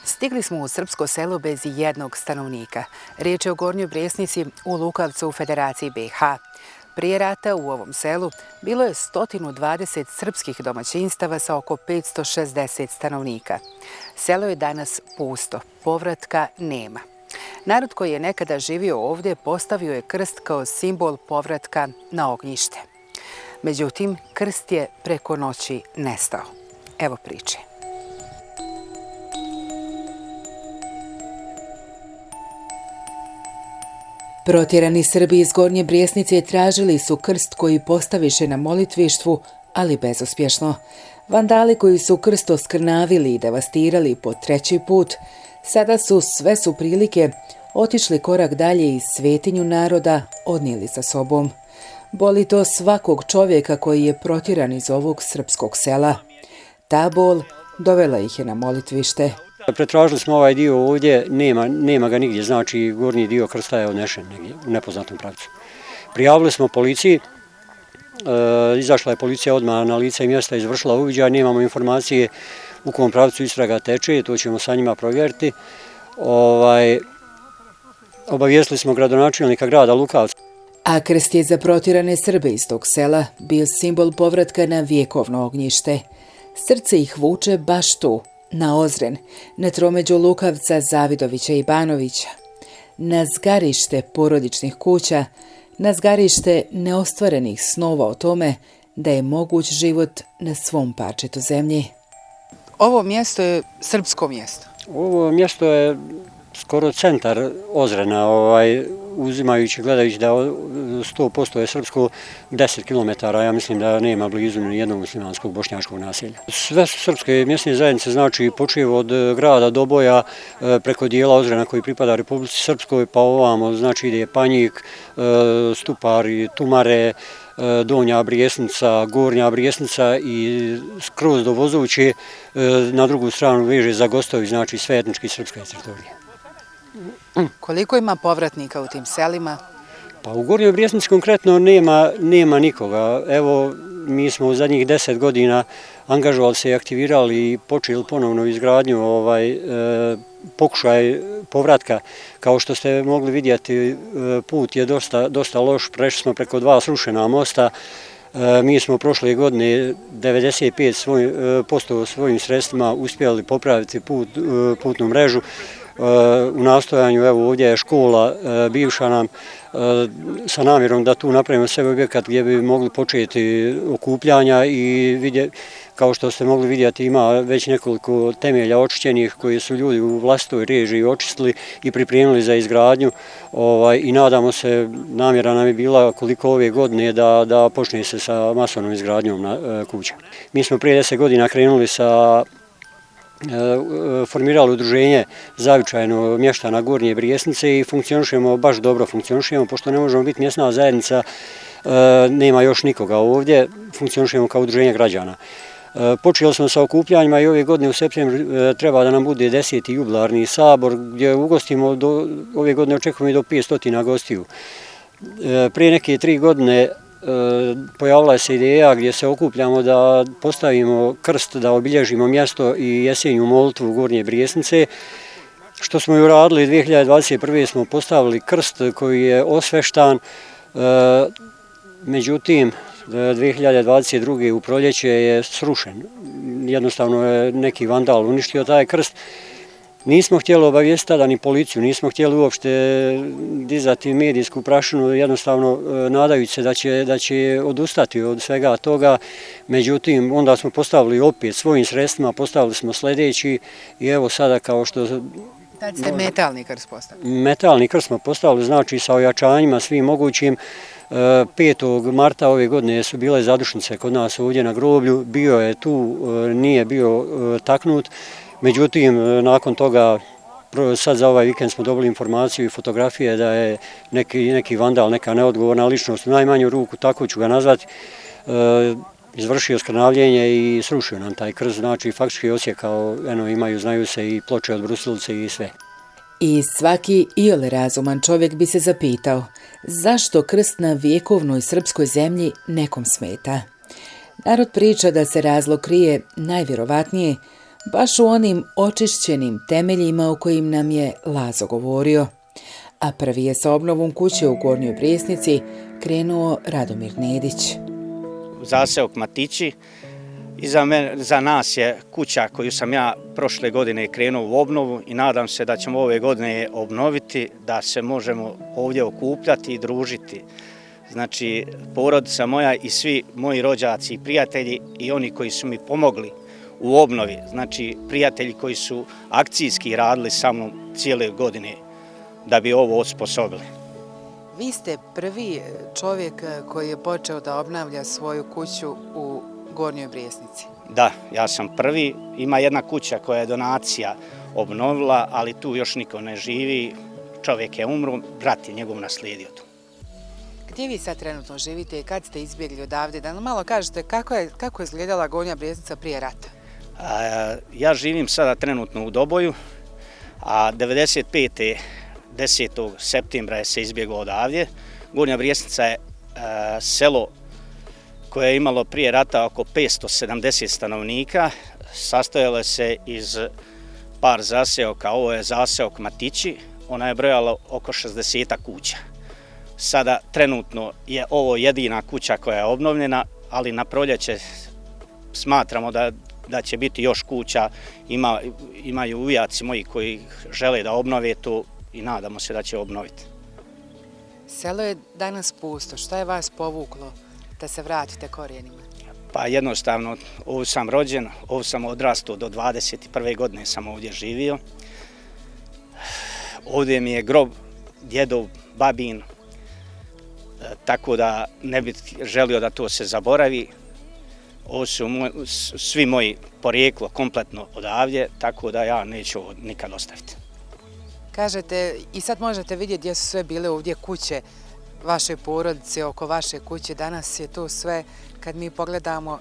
Stigli smo u srpsko selo bez jednog stanovnika. Riječ je o Gornjoj Brijesnici u Lukavcu u Federaciji BiH. Prije rata u ovom selu bilo je 120 srpskih domaćinstava sa oko 560 stanovnika. Selo je danas pusto, povratka nema. Narod koji je nekada živio ovdje postavio je krst kao simbol povratka na ognjište. Međutim, krst je preko noći nestao. Evo priče. Protjerani Srbi iz Gornje Brijesnice tražili su krst koji postaviše na molitvištvu, ali bezuspješno. Vandali koji su krst oskrnavili i devastirali po treći put, sada su sve su prilike otišli korak dalje i svetinju naroda odnijeli sa sobom. Boli to svakog čovjeka koji je protjeran iz ovog srpskog sela. Ta bol dovela ih je na molitvište. Pretražili smo ovaj dio ovdje, nema ga nigdje, znači gornji dio krsta je odnešen negdje u nepoznatom pravcu. Prijavili smo policiji, izašla je policija odmah na lice mjesta, izvršila uviđaj, nemamo informacije u kom pravcu istraga teče, to ćemo sa njima provjeriti. Obavijestili smo gradonačelnika grada Lukavca. A krst je za protjerane Srbe iz tog sela bio simbol povratka na vjekovno ognjište. Srce ih vuče baš tu, na Ozren, na tromeđu Lukavca, Zavidovića i Banovića, na zgarište porodičnih kuća, na zgarište neostvarenih snova o tome da je moguć život na svom parčetu zemlji. Ovo mjesto je srpsko mjesto. Ovo mjesto je skoro centar Ozrena, uzimajući, gledajući da 100% je srpsko, 10 km, ja mislim da nema blizu ni jednog muslimanskog bošnjačkog naselja. Sve su srpske mjesne zajednice, znači počev od grada Doboja preko dijela Ozrena koji pripada Republici Srpskoj, pa ovamo, znači ide Panjik, Stupari, Tumare, Donja Brijesnica, Gornja Brijesnica i skroz do Vozuće, na drugu stranu veže za Gostovi, znači sve etnički srpske teritorije. Koliko ima povratnika u tim selima? Pa u Gornjoj Brijesnici konkretno nema nikoga. Evo, mi smo u zadnjih 10 godina angažovali se i aktivirali i počeli ponovno izgradnju pokušaj povratka. Kao što ste mogli vidjeti, put je dosta loš, prešli smo preko 2 srušena mosta. Mi smo prošle godine 95% svojim sredstvima uspjeli popraviti putnu mrežu. U nastojanju, evo ovdje je škola bivša nam, sa namjerom da tu napravimo sebi objekat gdje bi mogli početi okupljanja i kao što ste mogli vidjeti, ima već nekoliko temelja očišćenih koje su ljudi u vlastitoj režiji očistili i pripremili za izgradnju i nadamo se, namjera nam je bila koliko ove godine da počne se sa masovnom izgradnjom kuća. Mi smo prije 10 godina krenuli formirali udruženje zavičajno mještana Gornje Brijesnice i funkcionišemo, baš dobro funkcionišemo, pošto ne možemo biti mjesna zajednica, nema još nikoga ovdje, funkcionišemo kao udruženje građana. Počeli smo sa okupljanjima i ove godine u septembru treba da nam bude 10. jubilarni sabor gdje ugostimo, ove godine očekujemo i do 500 gostiju. Prije neke 3 godine pojavila se ideja gdje se okupljamo da postavimo krst, da obilježimo mjesto i jesenju molitvu Gornje Brijesnice. Što smo i uradili, 2021. smo postavili krst koji je osveštan, međutim 2022. u proljeće je srušen. Jednostavno je neki vandal uništio taj krst. Nismo htjeli obavijestiti tada ni policiju, nismo htjeli uopšte dizati medijsku prašinu, jednostavno nadajući se da će odustati od svega toga. Međutim, onda smo postavili opet svojim sredstvima, postavili smo sljedeći i evo sada kao što... Tad ste metalni krst postavili? Metalni krst smo postavili, znači sa ojačanjima svim mogućim. 5. marta ove godine su bile zadušnice kod nas ovdje na groblju, bio je tu, nije bio taknut. Međutim, nakon toga, sad za ovaj vikend smo dobili informaciju i fotografije da je neki vandal, neka neodgovorna ličnost, u najmanju ruku, tako ću ga nazvati, izvršio skrnavljenje i srušio nam taj krst, znači faktički osjekao, znaju se i ploče od brusilice i sve. I svaki iole razuman čovjek bi se zapitao zašto krst na vjekovnoj srpskoj zemlji nekom smeta. Narod priča da se razlog krije najvjerovatnije baš u onim očišćenim temeljima o kojim nam je Lazo govorio. A prvi je sa obnovom kuće u Gornjoj Brijesnici krenuo Radomir Nedić. Zaseok Matići. Za nas je kuća koju sam ja prošle godine krenuo u obnovu i nadam se da ćemo ove godine obnoviti, da se možemo ovdje okupljati i družiti. Znači, porodica moja i svi moji rođaci i prijatelji i oni koji su mi pomogli u obnovi, znači prijatelji koji su akcijski radili sa mnom cijele godine da bi ovo osposobili. Vi ste prvi čovjek koji je počeo da obnavlja svoju kuću u Gornjoj Brijesnici. Da, ja sam prvi. Ima jedna kuća koja je donacija obnovila, ali tu još niko ne živi. Čovjek je umro, brat je njegov naslijedio tu. Gdje vi sad trenutno živite i kad ste izbjegli odavde? Da nam malo kažete kako je izgledala Gornja Brijesnica prije rata? Ja živim sada trenutno u Doboju, a 95. 10. septembra je se izbjegao odavdje. Gornja Brijesnica je selo koje je imalo prije rata oko 570 stanovnika, sastojalo se iz par zaseoka. Ovo je zaseok Matići, ona je brojala oko 60 kuća. Sada trenutno je ovo jedina kuća koja je obnovljena, ali na proljeće smatramo da će biti još kuća. Imaju ujaci moji koji žele da obnove to i nadamo se da će obnoviti. Selo je danas pusto. Šta je vas povuklo da se vratite korijenima? Pa jednostavno, ovdje sam rođen, ovdje sam odrastao do 21. godine sam ovdje živio. Ovdje mi je grob djedov, babin, tako da ne bih želio da to se zaboravi. Ovo su svi moji porijeklo kompletno odavdje, tako da ja neću ovo nikad ostaviti. Kažete, i sad možete vidjeti gdje su sve bile ovdje kuće vaše porodice, oko vaše kuće. Danas je to sve, kad mi pogledamo,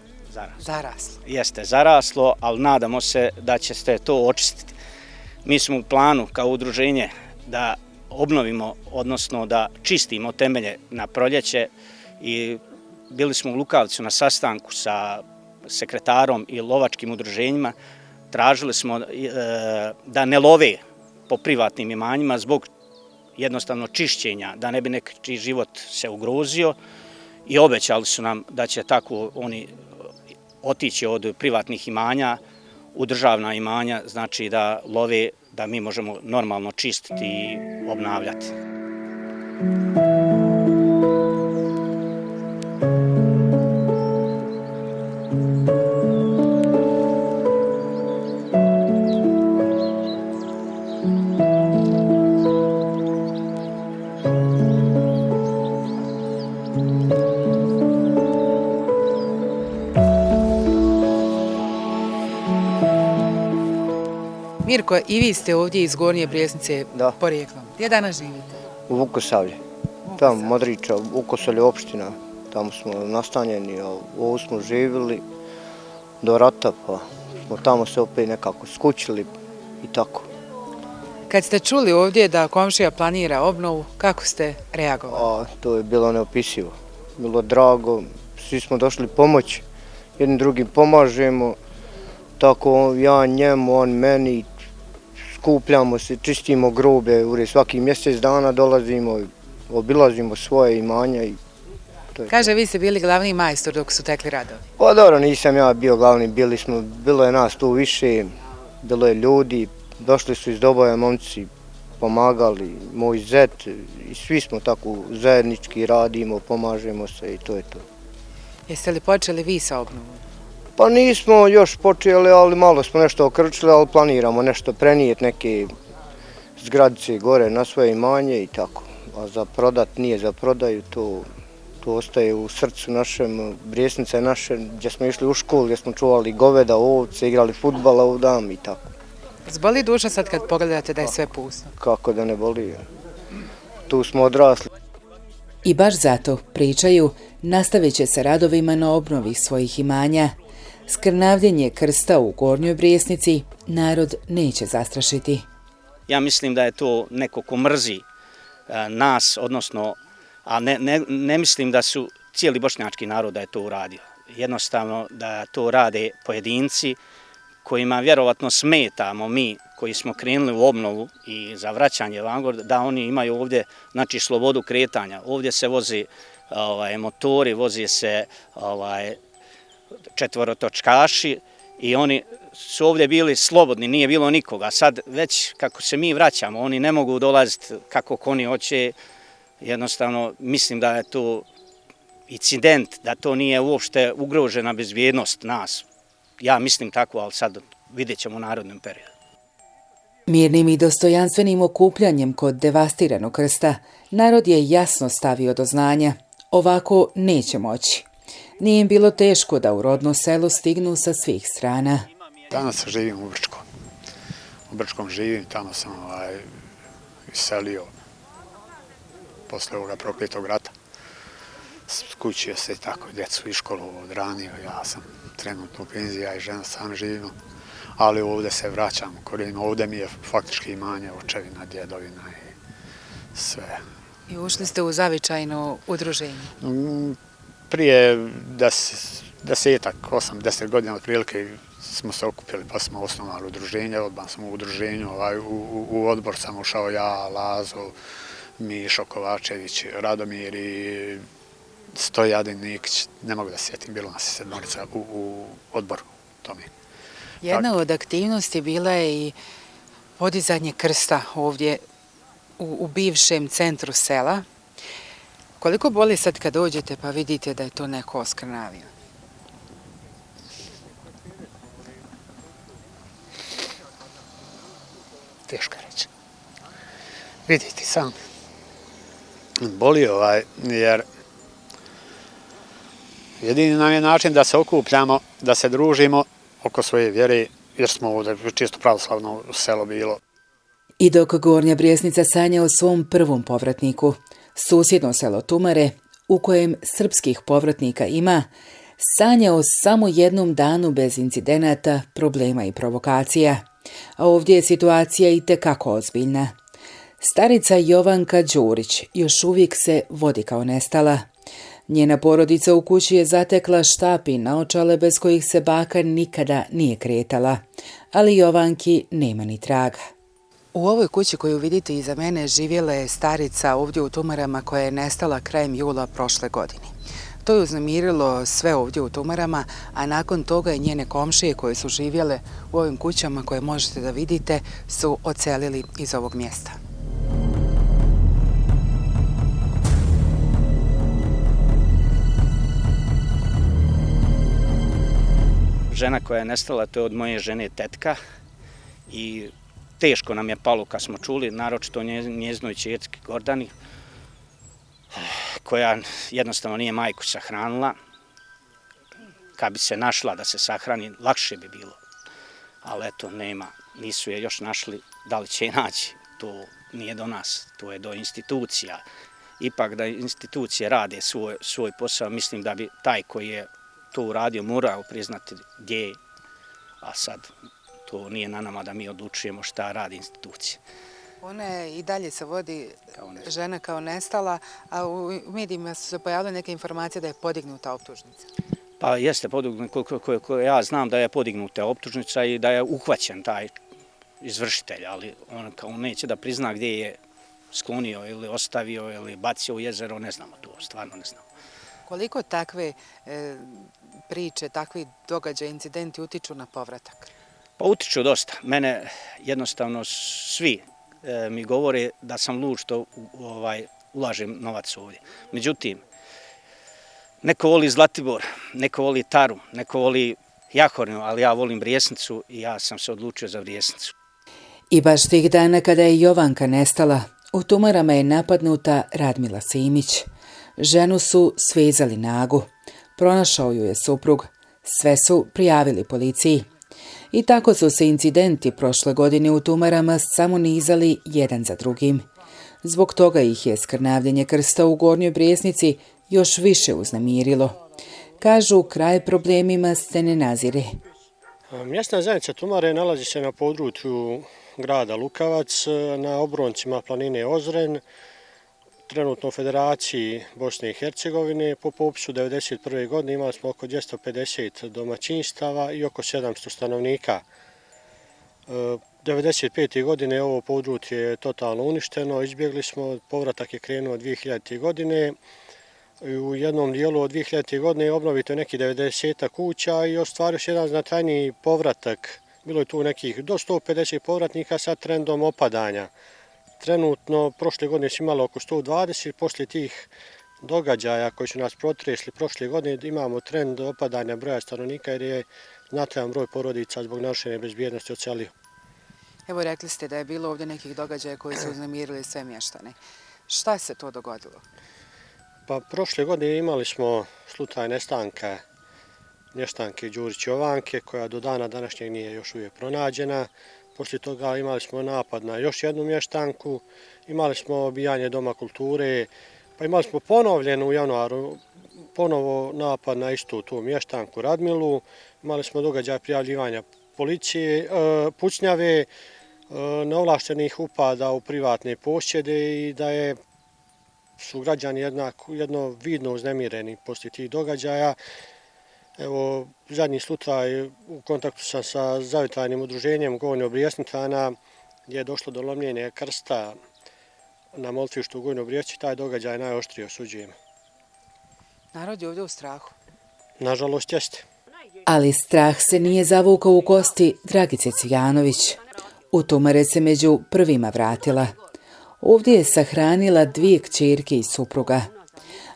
zaraslo. Jeste, zaraslo, ali nadamo se da će se to očistiti. Mi smo u planu kao udruženje da obnovimo, odnosno da čistimo temelje na proljeće i bili smo u Lukavcu na sastanku sa sekretarom i lovačkim udruženjima. Tražili smo da ne love po privatnim imanjima zbog jednostavno čišćenja, da ne bi neki život se ugrozio i obećali su nam da će tako oni otići od privatnih imanja u državna imanja, znači da love, da mi možemo normalno čistiti i obnavljati. Mirko, i vi ste ovdje iz Gornje Brijesnice porijeklom. Gdje danas živite? U Vukosavlje. Tamo Modriča, Vukosavlje opština. Tamo smo nastanjeni, ovo smo živjeli do rata, pa smo tamo se opet nekako skućili i tako. Kad ste čuli ovdje da komšija planira obnovu, kako ste reagovali? To je bilo neopisivo. Bilo drago, svi smo došli pomoći, jedni drugim pomažemo, tako ja njemu, on meni, skupljamo se, čistimo grobe, svaki mjesec dana dolazimo, obilazimo svoje imanja i to je. Kaže, vi ste bili glavni majstor dok su tekli radovi. Pa dobro, nisam ja bio glavni, bilo je nas tu više, bilo je ljudi, došli su iz Doboja momci, pomagali, moj zet i svi smo tako zajednički radimo, pomažemo se i to je to. Jeste li počeli vi sa obnovom? Pa nismo još počeli, ali malo smo nešto okrčili, ali planiramo nešto prenijeti, neke zgradice gore na svoje imanje i tako. A za prodat nije za prodaju, to ostaje u srcu našem, Brijesnica je naše, gdje smo išli u školu, gdje smo čuvali goveda, ovce, igrali fudbala u dam i tako. Zboli duša sad kad pogledate da je sve pusto? Kako da ne boli, tu smo odrasli. I baš zato, pričaju, nastavit će se radovima na obnovi svojih imanja. Skrnavljenje krsta u Gornjoj Brijesnici narod neće zastrašiti. Ja mislim da je to neko ko mrzi nas, odnosno, a ne mislim da su cijeli bošnjački narod da je to uradio. Jednostavno da to rade pojedinci kojima vjerovatno smetamo mi koji smo krenuli u obnovu i za vraćanje Vangorda, da oni imaju ovdje znači, slobodu kretanja. Ovdje se vozi motori, vozi se četvorotočkaši i oni su ovdje bili slobodni, nije bilo nikoga. Sad već kako se mi vraćamo, oni ne mogu dolaziti kako oni hoće. Jednostavno mislim da je to incident, da to nije uopšte ugrožena bezbjednost nas. Ja mislim tako, ali sad vidjet ćemo u narodnom periodu. Mirnim i dostojanstvenim okupljanjem kod devastiranog krsta narod je jasno stavio do znanja. Ovako neće moći. Nije im bilo teško da u rodno selo stignu sa svih strana. Danas živim u Brčkom. U Brčkom živim, tamo sam iselio posle ovoga prokletog rata. Skućio se tako, djecu i školu odranio, ja sam trenutno u penziji, ja i žena sam živimo, ali ovdje se vraćam, korijenimo, ovdje mi je faktički imanje, očevina, djedovina i sve. I ušli ste u zavičajno udruženje? Prije 8-10 godina otprilike smo se okupili pa smo osnovali udruženje, odmah smo u udruženju, u odbor sam ušao ja, Lazo, Mišo Kovačević, Radomir i Stojadin Nikić, ne mogu da se sjetim, bilo nas je 7 u odboru tome. Jedna od aktivnosti bila je i podizanje krsta ovdje u bivšem centru sela. Koliko boli sad kad dođete pa vidite da je to neko oskrnavio? Teško je reći. Vidite sam, boli jer jedini nam je način da se okupljamo, da se družimo oko svoje vjere, jer smo ovdje čisto pravoslavno selo bilo. I dok Gornja Brijesnica sanja o svom prvom povratniku, susjedno selo Tumare, u kojem srpskih povratnika ima, sanja o samo jednom danu bez incidenata, problema i provokacija. A ovdje je situacija itekako ozbiljna. Starica Jovanka Đurić još uvijek se vodi kao nestala. Njena porodica u kući je zatekla štap i naočale bez kojih se baka nikada nije kretala, ali Jovanki nema ni traga. U ovoj kući koju vidite iza mene živjela je starica ovdje u Tumarama koja je nestala krajem jula prošle godine. To je uznemirilo sve ovdje u Tumarama, a nakon toga i njene komšije koje su živjele u ovim kućama koje možete da vidite su odselili iz ovog mjesta. Žena koja je nestala, to je od moje žene tetka i teško nam je palo kad smo čuli, naročito njezinoj ćerki Gordani, koja jednostavno nije majku sahranila. Kad bi se našla da se sahrani, lakše bi bilo. Ali eto, nema, nisu je još našli, da li će je naći, to nije do nas, to je do institucija. Ipak da institucije rade svoj posao, mislim da bi taj koji je to uradio morao priznati gdje je, a sad to nije na nama da mi odlučujemo šta radi institucija. Ona je i dalje se vodi žena kao nestala, a u medijima su se pojavile neke informacije da je podignuta optužnica. Pa jeste podignuta, koliko ja znam da je podignuta optužnica i da je uhvaćen taj izvršitelj, ali on neće da prizna gdje je sklonio ili ostavio ili bacio u jezero, ne znamo to, stvarno ne znamo. Koliko takve priče, takvi događaji, incidenti utiču na povratak? Pa utiču dosta. Mene jednostavno svi mi govore da sam lud što ulažem novac ovdje. Međutim, neko voli Zlatibor, neko voli Taru, neko voli Jahornu, ali ja volim Brijesnicu i ja sam se odlučio za Brijesnicu. I baš tih dana kada je Jovanka nestala, u Tumarama je napadnuta Radmila Simić. Ženu su svezali nagu. Pronašao ju je suprug. Sve su prijavili policiji. I tako su se incidenti prošle godine u Tumarama samo nizali jedan za drugim. Zbog toga ih je skrnavljenje krsta u Gornjoj Brijesnici još više uznemirilo. Kažu, kraj problemima se ne nazire. Mjesna zajednica Tumare nalazi se na području grada Lukavac, na obroncima planine Ozren, trenutno u Federaciji Bosne i Hercegovine. Po popisu 1991. godine imali smo oko 250 domaćinstava i oko 700 stanovnika. 1995. godine ovo područje je totalno uništeno, izbjegli smo, povratak je krenuo 2000. godine. U jednom dijelu od 2000. godine obnovito je nekih 90 kuća i ostvario se jedan značajniji povratak. Bilo je tu nekih do 150 povratnika sa trendom opadanja. Trenutno, prošle godine smo imali oko 120, poslije tih događaja koji su nas protresli prošle godine imamo trend opadanja broja stanovnika jer je značajan broj porodica zbog narušene bezbjednosti odselio. Evo, rekli ste da je bilo ovdje nekih događaja koji su uznemirili sve mještane. Šta se to dogodilo? Pa prošle godine imali smo slučaj nestanka mještanke Đurić Jovanke koja do dana današnjeg nije još uvijek pronađena. Poslije toga imali smo napad na još jednu mještanku, imali smo obijanje Doma kulture, pa imali smo ponovljen u januaru ponovo napad na istu tu mještanku Radmilu, imali smo događaj prijavljivanja policije, pucnjave, neovlaštenih upada u privatne posjede i da su građani jedno vidno uznemireni poslije tih događaja. Evo, zadnji slučaj u kontaktu sam sa zavitajnim udruženjem Gornjog Brijesnicana gdje je došlo do lomljenja krsta na molitvištu u Gornjoj Brijesnici, taj događaj najoštrije osuđujemo. Narod je ovdje u strahu. Nažalost, jeste. Ali strah se nije zavukao u kosti Dragice Cvijanović. U Tumare se među prvima vratila. Ovdje je sahranila 2 kćerke i supruga,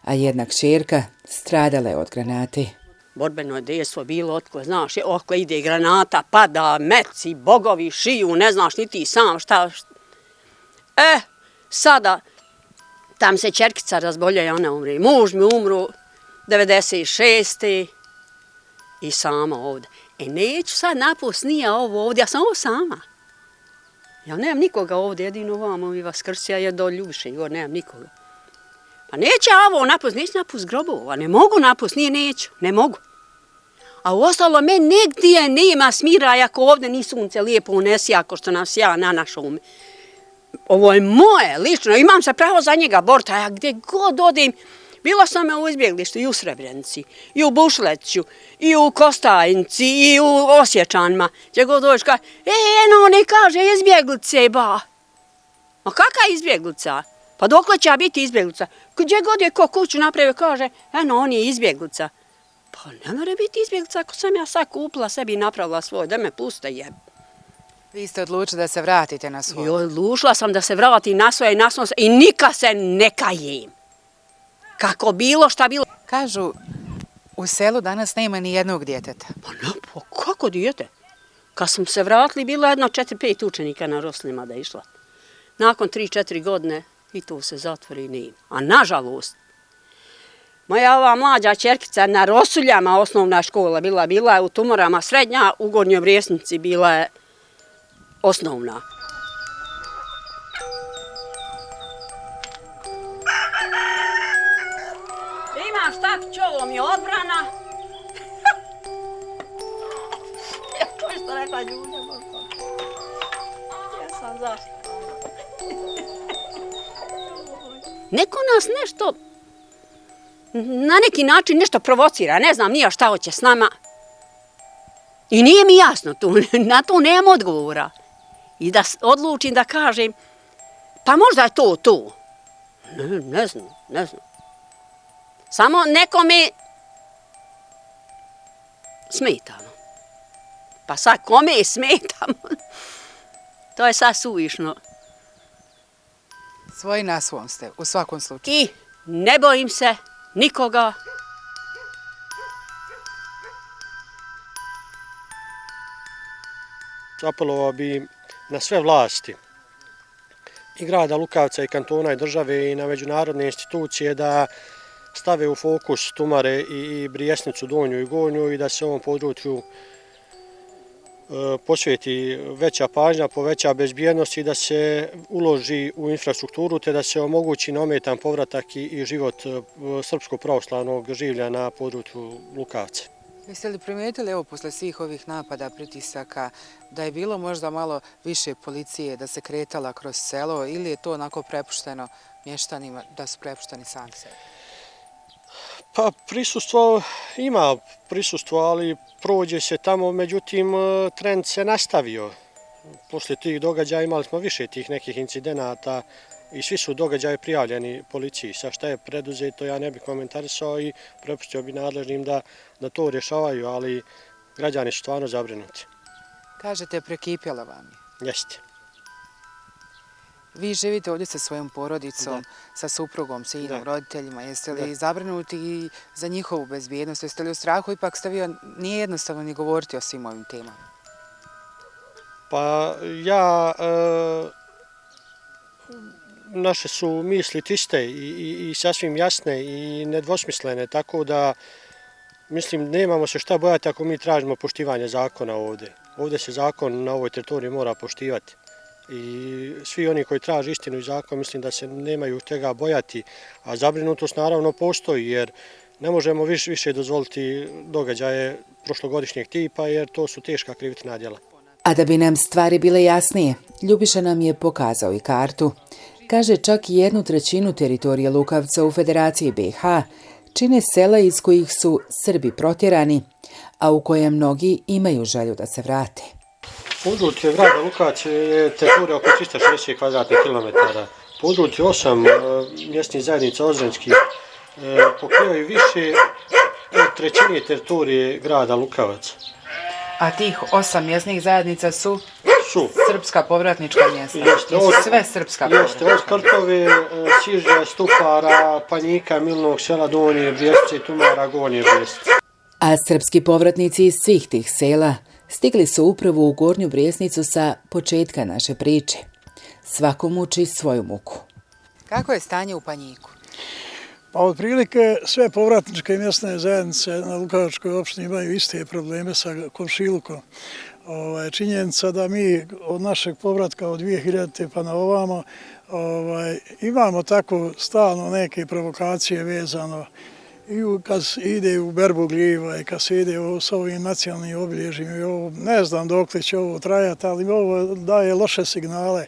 a jedna kćerka stradala je od granate. Borbeno dejstvo bilo, otko, znaš, okle ide granata, pada, meci, bogovi šiju, ne znaš ni ti sam šta. Sada, tam se čerkica razbolja i ona umre. Muž mi umru 96. i sama ovdje. Neću sad napust, nije ovo ovdje, ja sam ovo sama. Ja nemam nikoga ovdje, jedino vamo i Vaskrsija je do Ljubiše, Igor, nemam nikoga. Pa neće ovo napust, neću napust grobova, ne mogu napust, neću, ne mogu. A u ostalo, meni negdje nema smira ako ovdje ni sunce lijepo unesi, ako što nas ja na našom. Ovo je moje, lično, imam se pravo za njega boriti, a ja gdje god odim, bila sam u izbjeglištu i u Srebrenici, i u Bušleću, i u Kostajnici, i u Osječanima, gdje god dođeš kaže, eno, ne kaže izbjeglice, ba. Ma kakva izbjeglica? Pa dokle će biti izbjeglica? Gdje god je ko kuću napravio, kaže, eno, on je izbjeglica. Pa ne mora biti izbjeglica ako sam ja sad kupila sebi i napravila svoj, da me puste jeb. Vi ste odlučili da se vratite na svoje. I odlučila sam da se vratim na svoje i nikad se ne kajem. Kako bilo, šta bilo. Kažu, u selu danas nema ni jednog djeteta. Pa ne, pa kako dijete? Kad smo se vratili, bilo jedno 4-5 učenika na Roslima da je išla. Nakon 3-4 godine i tu se zatvori i nema. A nažalost, moja ova mlađa čerkica na Rosuljama osnovna škola bila je u Tumorama srednja, u Gornjoj Brijesnici bila je osnovna. Imam šta ću, ovo mi je odbrana. To je što rekla Ljulja. Ja sam zašto. Neko nas nešto na neki način nešto provocira, ne znam nija šta hoće s nama. I nije mi jasno tu, na to nemam odgovora. I da odlučim da kažem, pa možda je to. Ne znam. Samo nekome smetamo. Pa sad kome smetamo, to je sad suvišno. Svoji na svom ste, u svakom slučaju. I ne bojim se nikoga. Apelovao bi na sve vlasti i grada Lukavca i kantona i države i na međunarodne institucije da stave u fokus Tumare i Brijesnicu Donju i Gornju i da se ovom području posveti veća pažnja, poveća bezbjednost i da se uloži u infrastrukturu te da se omogući neometan povratak i život srpskog pravoslavnog življa na području Lukavca. Jeste li primijetili, evo, posle svih ovih napada, pritisaka, da je bilo možda malo više policije, da se kretala kroz selo ili je to onako prepušteno mještanima da su prepušteni sami sebi? Pa ima prisustvo, ali prođe se tamo, međutim trend se nastavio. Poslije tih događaja imali smo više tih nekih incidenata i svi su događaji prijavljeni policiji. Sa šta je preduzeto ja ne bih komentarisao i prepustio bi nadležnim da to rješavaju, ali građani su stvarno zabrinuti. Kažete, prekipjela vam je. Jeste. Vi živite ovdje sa svojom porodicom, sa suprugom, sinom, roditeljima. Jeste li zabrinuti i za njihovu bezbjednost? Jeste li u strahu? Ipak ste vi, nije jednostavno ni govoriti o svim ovim temama. Pa naše su misli čiste i sasvim jasne i nedvosmislene, tako da mislim nemamo se šta bojati ako mi tražimo poštivanje zakona ovdje. Ovdje se zakon na ovoj teritoriji mora poštivati. I svi oni koji traže istinu i zakon mislim da se nemaju čega bojati, a zabrinutost naravno postoji jer ne možemo više dozvoliti događaje prošlogodišnjeg tipa jer to su teška krivična djela. A da bi nam stvari bile jasnije, Ljubiša nam je pokazao i kartu. Kaže, čak 1/3 teritorije Lukavca u Federaciji BiH čine sela iz kojih su Srbi protjerani, a u koje mnogi imaju želju da se vrate. Područje grada Lukavca je teritorija oko 360 kvadratnih kilometara. Područje 8 mjesnih zajednica ozrenskih pokrivaju više od 1/3 teritorije grada Lukavac. A tih 8 mjesnih zajednica su srpska povratnička mjesta. Sve srpska povratnička mjesta. Od Krtove, Sižlja, Stupara, Panjika, Milnog sela, Donje Brijestice, Tumara, Gornje Brijestice. A srpski povratnici iz svih tih sela stigli su upravo u Gornju Brijesnicu sa početka naše priče. Svako muči svoju muku. Kako je stanje u Panjiku? Pa otprilike sve povratničke mjesne zajednice na Lukavačkoj opštini imaju iste probleme sa komšilukom. Činjenica da mi od našeg povratka od 2000. pa na ovamo imamo tako stalno neke provokacije vezano i kad ide u berbu gljiva i kad se ide s ovim nacionalnim obilježjima. Ne znam dokle će ovo trajati, ali ovo daje loše signale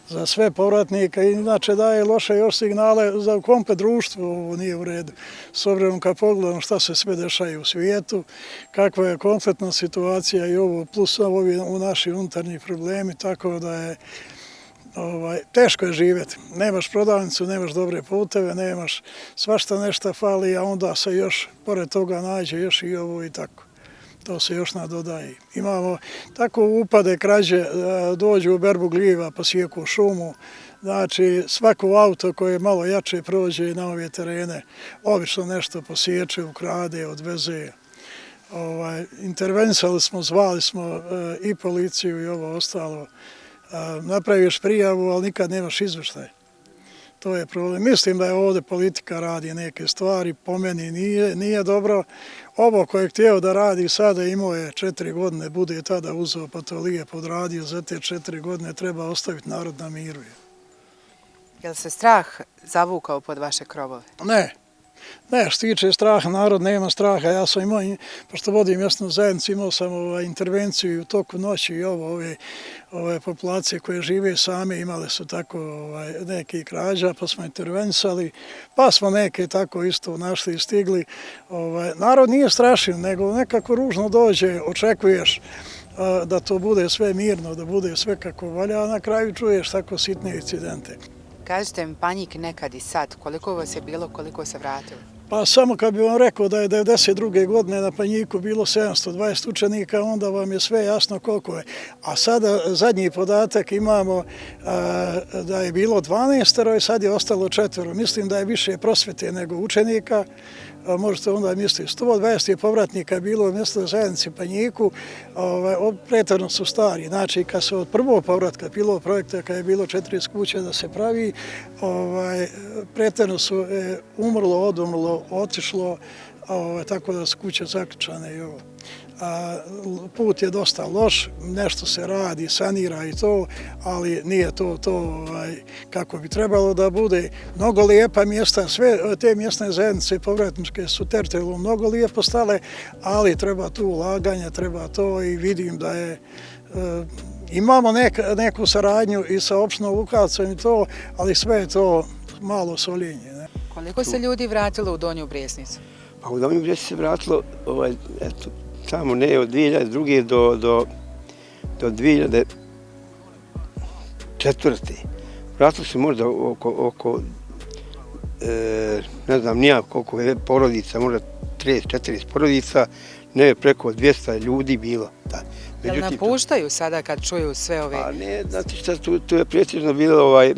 za sve povratnike i inače daje loše još signale za komplet društvo, ovo nije u redu. S obzirom kad pogledamo šta se sve dešava u svijetu, kakva je kompletna situacija i ovo plus ovi u naši unutarnji problemi, tako da je teško je živjeti. Nemaš prodavnicu, nemaš dobre puteve, nemaš svašta nešto fali, a onda se još pored toga nađe još i ovo i tako. To se još nadodaje. Imamo tako upade krađe, dođu u berbu gljiva, posijeku šumu. Znači, svako auto koje malo jače prođe na ove terene, obično nešto posiječe, ukrade, odveze. Intervenisali smo, zvali smo i policiju i ovo ostalo. Napraviš prijavu, ali nikad nemaš izvještaj. To je problem. Mislim da je ovdje politika radi neke stvari, po meni nije dobro. Ovo koje je htio da radi sada, imao je 4 godine, bude tada uzeo pa to lijepo odradio, za te 4 godine treba ostaviti narod na miru. Je li se strah zavukao pod vaše krovove? Ne, što tiče straha, narod nema straha. Ja sam imao, pošto vodim mjesnu zajednicu, imao sam intervenciju u toku noći i ove populacije koje žive same imale su tako neke krađa, pa smo intervenisali, pa smo neke tako isto našli i stigli. Narod nije strašan, nego nekako ružno dođe, očekuješ da to bude sve mirno, da bude sve kako valja, a na kraju čuješ tako sitne incidente. Kažete mi, Panjik nekad i sad, koliko vas je bilo, koliko se vratilo? Pa samo kad bi vam rekao da je 1992. godine na Panjiku bilo 720 učenika, onda vam je sve jasno koliko je. A sada zadnji podatak imamo da je bilo 12 i sad je ostalo 4. Mislim da je više prosvete nego učenika. Možete onda misliti, 120 je povratnika bilo u mjesnoj zajednici Panjiku, prethodno su stari. Znači, kad se od prvog povratka pilot projekta, kad je bilo 40 kuća da se pravi, prethodno su umrlo, odumrlo, otišlo, tako da su kuće zaključane i ovo. Put je dosta loš, nešto se radi, sanira i to, ali nije to kako bi trebalo da bude. Mnogo lijepa mjesta, sve te mjesne zajednice povratničke su teritorijalno mnogo lijepo stale, ali treba tu ulaganja, treba to i vidim da je imamo neku saradnju i sa opštinom Lukavcem i to, ali sve je to malo soljenje. Ne? Koliko se ljudi vratilo u Donju Brijesnicu? Pa u Donju Brijesnicu se vratilo, eto, tamo ne od 2002. do 2004. Vratilo se možda oko ne znam nija koliko je porodica, možda 30-40 porodica, ne preko 200 ljudi bilo. Jel napuštaju sada kad čuju sve ove... Pa ne, znate šta, tu je pretežno bila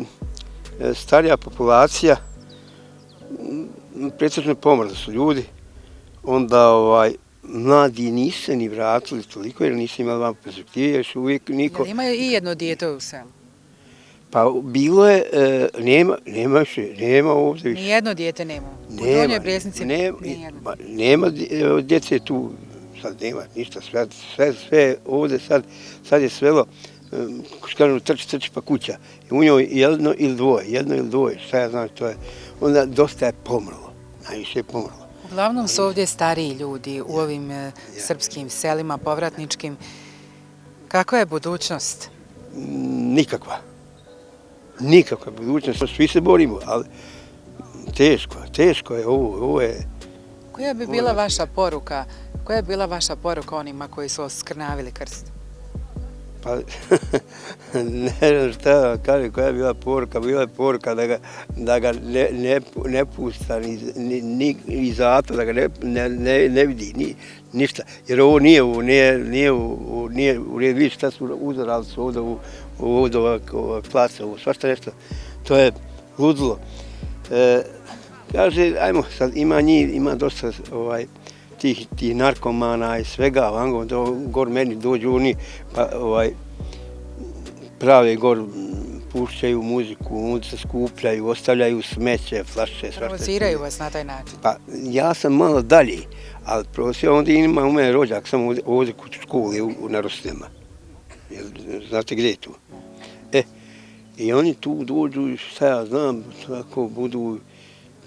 starija populacija, pretežno pomrli su ljudi, onda mladi nisu se ni vratili toliko jer nisu imali vam perspektive, još uvijek niko... Jel imaju i jedno dijete u selu? Pa bilo je, nema ovdje više. Nijedno dijete nema? U Donjoj Brijesnici nijedno? Nema djece tu, sad nema ništa, sve ovdje sad je svelo, kažemo trči pa kuća. I u njoj jedno ili dvoje, šta ja znam, to je, onda dosta je pomrlo, najviše je pomrlo. Uglavnom su ovdje stariji ljudi u ovim srpskim selima, povratničkim. Kakva je budućnost? Nikakva budućnost, svi se borimo, ali teško je ovo je... Koja bi bila vaša poruka? Koja je bila vaša poruka onima koji su oskrnavili krst? Pa, ne znam šta da kažem, koja je bila poruka da ga ne pusta ni zato, da ga ne vidi ništa. Jer ovo nije u redu, vidi šta su uzorali su ovdje ova klasa, svašta nešto. To je ludilo. Kaže, ajmo, sad ima dosta tih narkomana i svega, gor meni dođu oni, pa prave gor, pušćaju muziku, onda se skupljaju, ostavljaju smeće, flaše, svašta. Provociraju vas na taj način? Pa ja sam malo dalje, ali onda ima u mene rođak, samo ovdje kod škole na Rosnema. Znate gdje je tu? I oni tu dođu, šta ja znam, tako budu,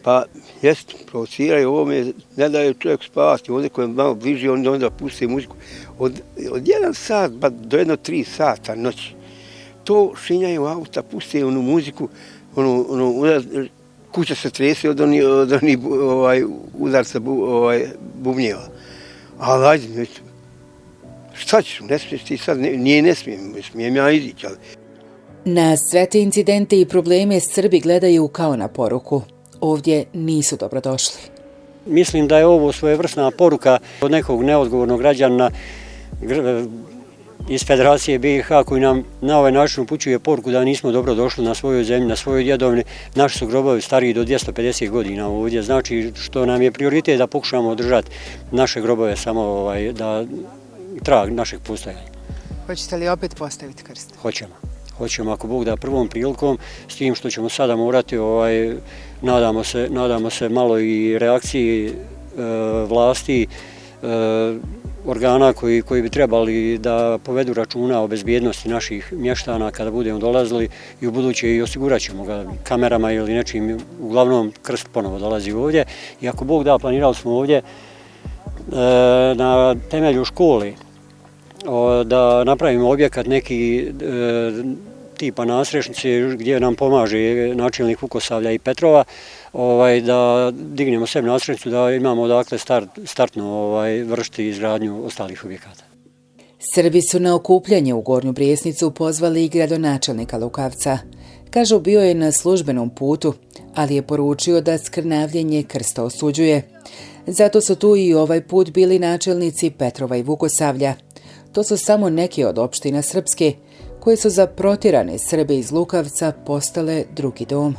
pa jest, provociraju ovome, ne daju čovjek spavati, ovdje koji je malo bliži, onda puste muziku. Od 1 sat do 3 sata noći, to šinjaju auta, puste onu muziku, kuća se trese od onih udarca bubnjeva. Ali ajde, šta ćeš, ne smiješ ti sad, ne smijem ja izići, ali... Na sve te incidente i probleme Srbi gledaju kao na poruku. Ovdje nisu dobrodošli. Mislim da je ovo svojevrsna poruka od nekog neodgovornog građana iz Federacije BiH koji nam na ovaj način upućuje poruku da nismo dobro došli na svojoj zemlji, na svojoj djedovini. Naši su grobovi stariji do 250 godina ovdje, znači što nam je prioritet da pokušamo održati naše grobove samo da trag našeg postojanja. Hoćete li opet postaviti krst? Hoćemo ako Bog da prvom prilikom, s tim što ćemo sada morati, nadamo se malo i reakciji vlasti, organa koji bi trebali da povedu računa o bezbjednosti naših mještana kada budemo dolazili i u buduće i osigurat ćemo ga kamerama ili nečim, uglavnom krst ponovo dolazi ovdje. I ako Bog da, planirali smo ovdje na temelju škole da napravimo objekat neki tipa nasrešnice gdje nam pomaže načelnik Vukosavlja i Petrova, da dignemo sebi nasrešnicu, da imamo odakle startno vršiti izgradnju ostalih objekata. Srbi su na okupljanje u Gornju Brijesnicu pozvali i gradonačelnika Lukavca. Kažu bio je na službenom putu, ali je poručio da skrnavljenje krsta osuđuje. Zato su tu i ovaj put bili načelnici Petrova i Vukosavlja. To su samo neke od opština srpske, koje su za protjerane Srbe iz Lukavca postale drugi dom.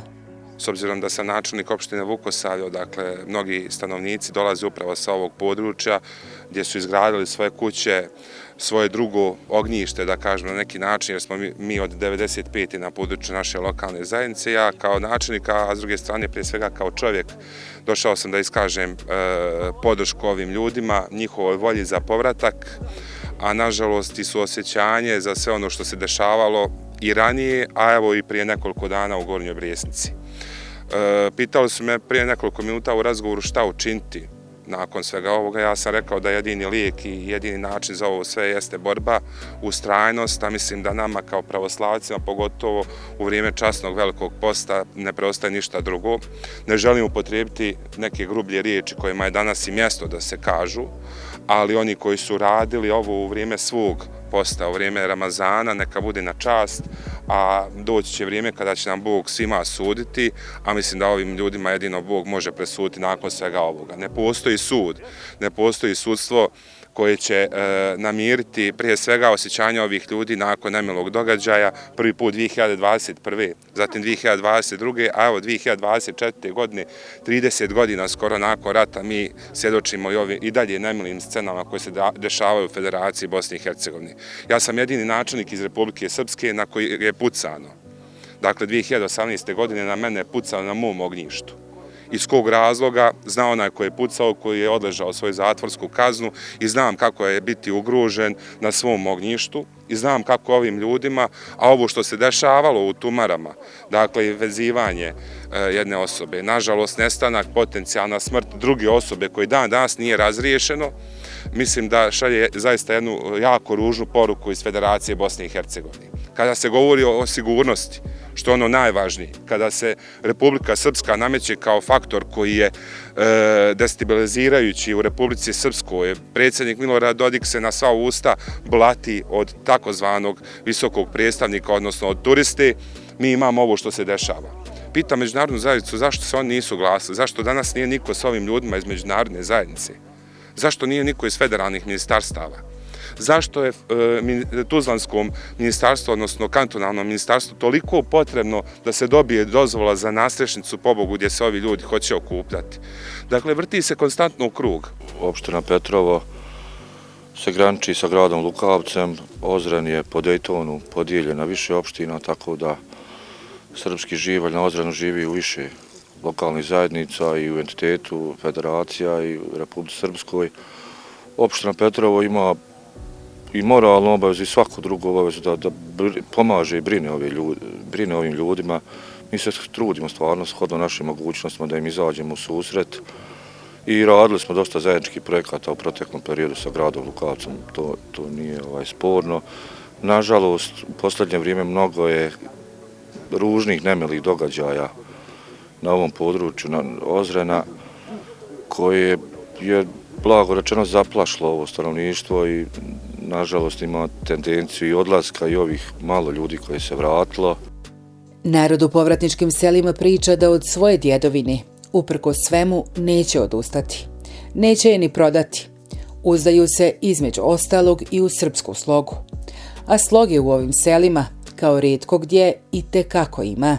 S obzirom da sam načelnik opštine Vukosavlje, dakle, mnogi stanovnici dolaze upravo sa ovog područja gdje su izgradili svoje kuće, svoje drugo ognjište, da kažem na neki način, jer smo mi od 95. na području naše lokalne zajednice. Ja kao načelnik, a s druge strane prije svega kao čovjek, došao sam da iskažem podršku ovim ljudima, njihovoj volji za povratak, a nažalost i suosjećanje za sve ono što se dešavalo i ranije, a evo i prije nekoliko dana u Gornjoj Brijesnici. Pitali su me prije nekoliko minuta u razgovoru šta učiniti. nakon svega ovoga. Ja sam rekao da jedini lijek i jedini način za ovo sve jeste borba, ustrajnost, a mislim da nama kao pravoslavcima, pogotovo u vrijeme časnog velikog posta, ne preostaje ništa drugo. Ne želim upotrijebiti neke grublje riječi kojima je danas i mjesto da se kažu, ali oni koji su radili ovo u vrijeme svog posta, u vrijeme Ramazana, neka bude na čast, a doći će vrijeme kada će nam Bog svima suditi, a mislim da ovim ljudima jedino Bog može presuditi nakon svega ovoga. Ne postoji sud, ne postoji sudstvo koje će namiriti prije svega osjećanja ovih ljudi nakon nemilog događaja, prvi put 2021. zatim 2022. a evo 2024. godine, 30 godina skoro nakon rata, mi svjedočimo i dalje nemilim scenama koje se dešavaju u Federaciji Bosne i Hercegovine. Ja sam jedini načelnik iz Republike Srpske na koji je pucano. Dakle, 2018. godine na mene je pucano na mom ognjištu. Iz kog razloga, zna onaj koji je pucao, koji je odležao svoju zatvorsku kaznu i znam kako je biti ugrožen na svom ognjištu i znam kako ovim ljudima, a ovo što se dešavalo u Tumarama, dakle vezivanje jedne osobe, nažalost nestanak, potencijalna smrt druge osobe koji dan danas nije razriješeno, mislim da šalje zaista jednu jako ružnu poruku iz Federacije Bosne i Hercegovine. Kada se govori o sigurnosti, što je ono najvažnije, kada se Republika Srpska nameće kao faktor koji je destabilizirajući u Republici Srpskoj, predsjednik Milorad Dodik se na sva usta blati od takozvanog visokog predstavnika, odnosno od turiste, mi imamo ovo što se dešava. Pitam međunarodnu zajednicu zašto se oni nisu glasili, zašto danas nije niko s ovim ljudima iz međunarodne zajednice, zašto nije niko iz federalnih ministarstava. Zašto je Tuzlanskom ministarstvu, odnosno kantonalnom ministarstvu, toliko potrebno da se dobije dozvola za nastrešnicu pobogu gdje se ovi ljudi hoće okupljati. Dakle, vrti se konstantno u krug. Opština Petrovo se graniči sa gradom Lukavcem, Ozren je po Dejtonu podijeljen na više opština, tako da srpski živalj na Ozrenu živi u više lokalnih zajednica i u entitetu federacija i u Republici Srpskoj. Opština Petrovo ima i moralnu obavezu i svaku drugu obavezu da pomaže i brine ovim ljudima. Mi se trudimo stvarno shodno našim mogućnostima da im izađemo u susret i radili smo dosta zajedničkih projekata u proteklom periodu sa gradom Lukavcem, to nije sporno. Nažalost, u posljednje vrijeme mnogo je ružnih nemilih događaja na ovom području Ozrena koje je blago rečeno zaplašilo ovo stanovništvo i nažalost ima tendenciju i odlaska i ovih malo ljudi koji se vratilo. Narod u povratničkim selima priča da od svoje djedovine, uprkos svemu, neće odustati. Neće je ni prodati. Uzdaju se između ostalog i u srpsku slogu. A sloge u ovim selima, kao rijetko gdje, i tekako ima.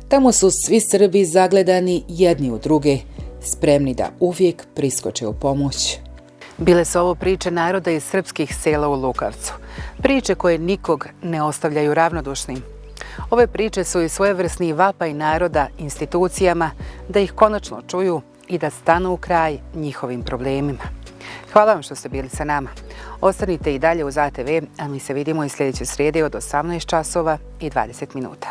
Tamo su svi Srbi zagledani jedni u druge, spremni da uvijek priskoče u pomoć. Bile su ovo priče naroda iz srpskih sela u Lukavcu. Priče koje nikog ne ostavljaju ravnodušnim. Ove priče su i svojevrsni vapaj naroda institucijama da ih konačno čuju i da stanu u kraj njihovim problemima. Hvala vam što ste bili sa nama. Ostanite i dalje uz ATV, a mi se vidimo i sljedeće srijede od 18 časova i 20 minuta.